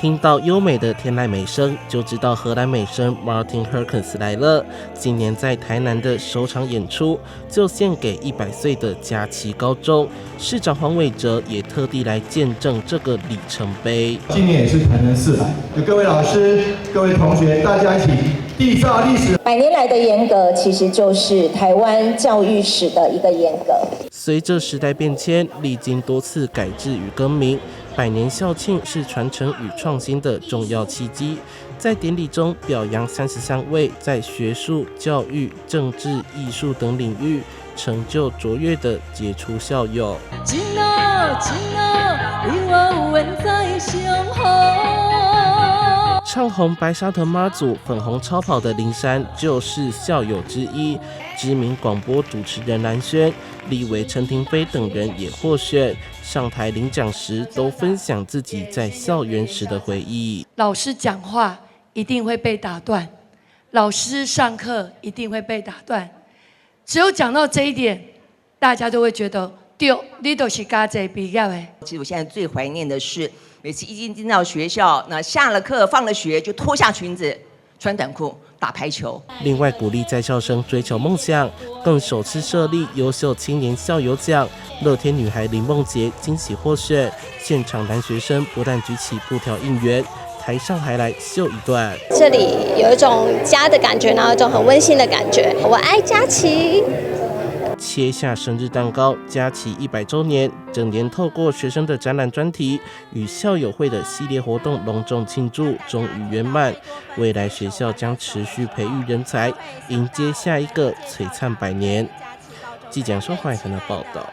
聽到優美的天籟美聲，就知道荷蘭美聲 Martin Herkens 來了。今年在台南的首場演出，就獻給100歲的嘉琪高中。市長黃偉哲也特地來見證這個里程碑。今年也是台南400，就各位老師、各位同學，大家一起締造歷史。百年來的沿革，其實就是台灣教育史的一個沿革。隨着時代變遷，歷經多次改制與更名，百年校慶是傳承與創新的重要契機。在典禮中表揚33位在學術、教育、政治、藝術等領域成就卓越的傑出校友。情啊情啊，你我有緣再相逢。唱紅白沙屯媽祖、粉紅超跑的林珊就是校友之一。知名廣播主持人蘭萱、立委陳亭妃等人也獲選。上台領獎時，都分享自己在校園時的回憶。老師講話一定會被打斷，老師上課一定會被打斷。只有講到這一點，大家都會覺得對，你就是嘉濟畢業的。其實我現在最懷念的是，每次一進到學校，那下了課放了學就脫下裙子，穿短褲打排球。另外，鼓勵在校生追求夢想，更首次設立優秀青年校友獎。樂天女孩林夢潔驚喜獲選，現場男學生不但舉起布條應援，台上還來秀一段。這裡有一種家的感覺，然後一種很溫馨的感覺。我愛嘉琪。切下生日蛋糕，嘉琪100週年，整年透過學生的展覽專題與校友會的系列活動隆重慶祝，終於圓滿。未來學校將持續培育人才，迎接下一個璀璨百年。記者說懷的報道。